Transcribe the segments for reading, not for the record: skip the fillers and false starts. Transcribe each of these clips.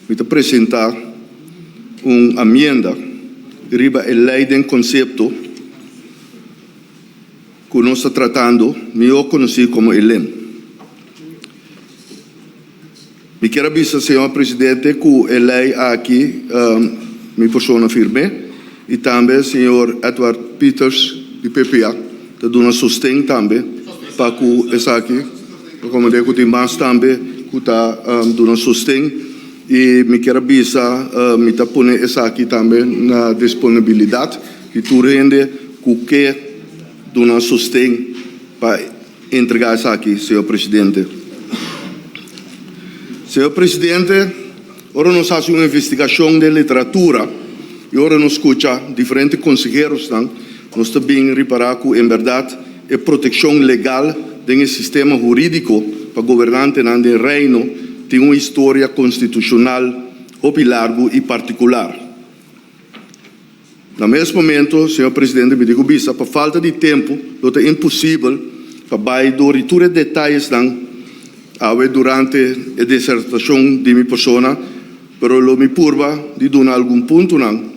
Mi ta presentá un amienda riba e lei den konsepto ku nos ta tratando, mihó konosí komo e lem. Mi kier a bisa señor presidente ku e lei aki mi persona firm'é i tambe señor Edward Pieters di PPA ta duna sosten tambe pa ku esaki. Ta komprendé ku tin mas tambe ku ta duna sosten i mi kier a bisa mi ta pone esaki tambe na disponibilidat di tur hende ku ke duna sosten pa Entregá esaki, señor presidente. Señor presidente, ora nos hasi un investigashon den literatura i ora nos skucha diferente konseherosnan, nos ta bin ripará ku en bèrdat e protekshon legal den e sistema hurídiko pa gobernantenan den Reino tin un historia konstitushonal hopi largu i partikular. Na mes momento, señor presidente, mi tin cu bisa, pa falta di tempo lo ta imposibel pa bay door di tur e detayesnan awe durante e disertacion di mi persona, pero lo mi purba di duna algun puntonan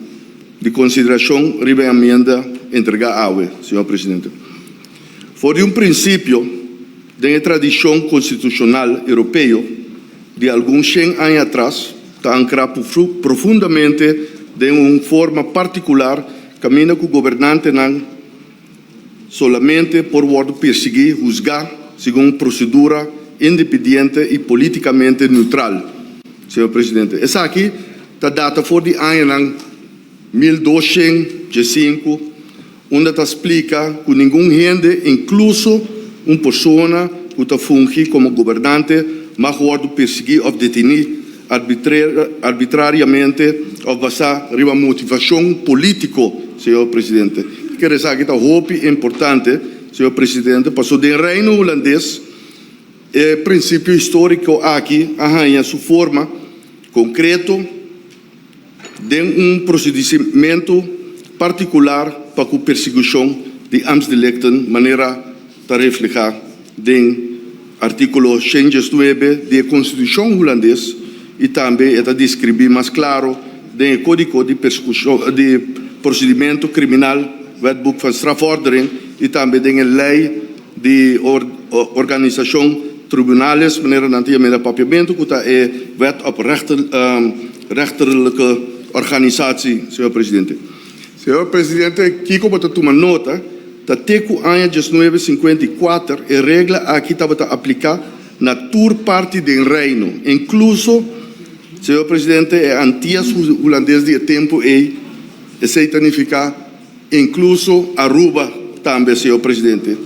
di consideracion riba e amienda entrega awe, señor presidente. For di un principio den e tradicion constitucional europeo di algun shen aña atras, ta ankrá profundamente den un forma partikular kaminda ku gobernantenan solamente por wòrdu persiguí, husgá segun un prosedura independiente i polítikamente neutral. Señor Presidente, esaki ta data for di añanan 1215, unda ta splika ku ningun hende, inkluso un persona ku ta fungi komo gobernante, mag wòrdu persiguí òf detení arbitrariamente òf basá riba motivashon polítiko, señor Presidente. Kere esaki ta hopi importante, señor Presidente, pasobra den Reino Hulandes e prinsipio históriko aki a haña su forma konkreto. Den un procedimiento particular pa cu persecucion di ambtsdelicten manera ta refleha den articulo 119 di e Constitucion Hulandes y tambe e ta describi mas claro den e Codico di di Procedimento Criminal, Wetboek van Strafvordering, y tambe den e Ley di Organisacion Tribunales, manera nan ta yama na Papiamento, cu ta e Wet op Rechterlijke Organisatie, señor Presidente. Señor Presidente, kico bo ta tuma nota ta te cu aña 1954 e regla aki tabata aplica na tur parti den Reino, incluso, señor Presidente, e Antillas Hulandes di e tempo ey, esey ta nifica incluso Aruba tambe, señor Presidente.